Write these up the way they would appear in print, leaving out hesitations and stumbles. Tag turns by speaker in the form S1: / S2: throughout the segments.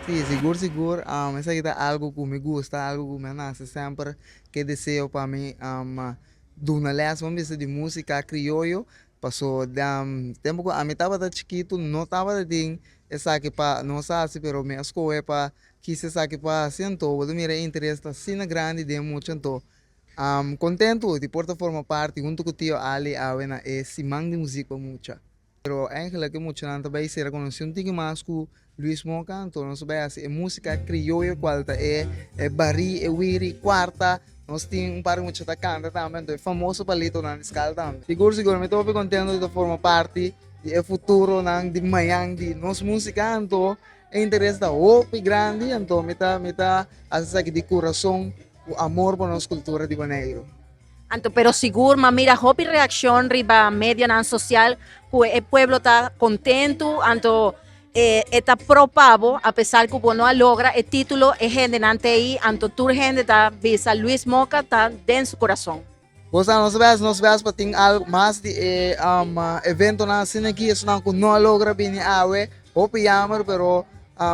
S1: Sí, sigur sigur, esaki ta algu ku mi gusta, algu ku mi a nase semper ku e deseo pa mi duna lès, ban bisa, di músika krioyo, paso tempu ku ami tabata chikitu no tabata tin esaki pa nos hasi, pero mi a skohe pa kisa esaki pa hasi, anto bo ta mira e interes ta asina grandi den mucha, anto kontentu di por ta forma parti huntu ku Tio Ali awe na e siman di muzik pa mucha. Pero eigenlijk e muchanan ta bay sera conoci un tiki mas cu Luis Moca, anto nos ta bay haci e musica crioyo cual ta e e bari, e wiri, cuarta, nos tin un par di mucha ta canta tambe, anto e famoso palitonan di skal tambe. Sigur sigur mi ta hopi contento di ta forma parti di e futuronan di mañan di nos musica, anto e interes ta hopi grandi, anto mi ta mi ta haci esaki di curason cu amor pa nos cultura di Boneiru.
S2: Anto pero sigur m'a mira hopi reaccion riba medionan social cu e pueblo ta contento anto e e ta pro pa bo apesar cu bo no a logra e titulo e hendenan ta ey anto tur hende ta bisa Luis Moca ta den su corazon.
S1: Bo sa nos bes nos bes pa tin algo mas di e eventonan asina aki esunnan cu no a logra bini awe hopi jammer pero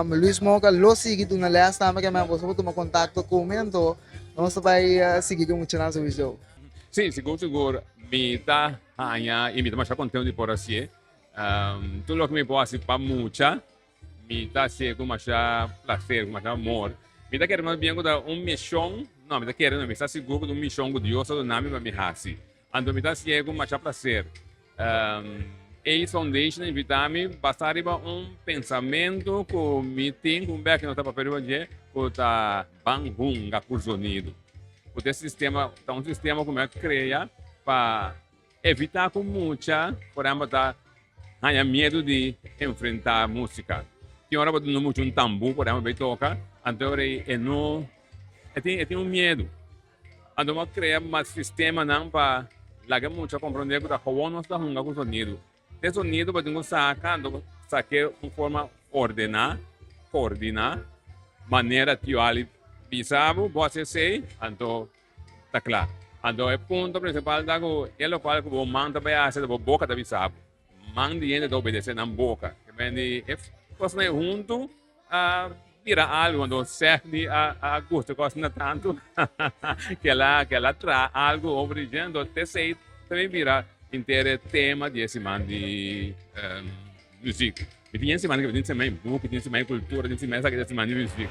S1: Luis Moca lo sigui duna les tambe ke men boso por tuma contacto cu mi anto Nos ta bai sigui ku muchanan souiso.
S3: Sí, sigur sigur mi ta haña i mi ta masha kontento di por hasié. Tur loke mi por hasi pa mucha, mi ta hasié ku masha plaser, ku masha amor. Mi ta kere mas bien ku ta un mishon, no mi ta kere no, mi sa sigur ku ta un mishon ku Dios a duna mi pa mi hasi. Anto mi ta hasié ku masha plaser. Aids Foundation a invitá mi basá riba un pensamentu ku mi tin ku un bèki no ta papia riba dje ku ta ban hunga ku zonido. Ku ta e sistema, ta un sistema ku mi a krea pa evitá ku mucha por ehèmpel ta haña miedu di enfrentá músika. Tin ora bo duna mucha un tambú por ehèmpel bai toka, anto e ora ei e no e tin e tin un miedu. Anto bo a krea mas sistemanan pa laga mucha komprondé ku ta gewoon nos ta hunga ku sonido. E sonido bo tin ku saka, anto bo sak'é un forma ordená, koordiná, manera Tio Ali bisa bo, bo hasi esei, anto ta kla. Anto e punto prinsipal ta ku e lokual ku bo man ta bai hasi, bo boka ta bisa bo. Man di hende ta obedesé nan boka. Ke men di e kosnan ei huntu a bira algu. Anto Sefni a a gusta kos na tantu ke el a ke el a traha algu over di dje. Anto t'esei ta bin bira henter e tema di e siman di muzik. Mi tin e siman ke tin siman di buki, tin siman di kultura, tin siman esaki, tin siman di muzik.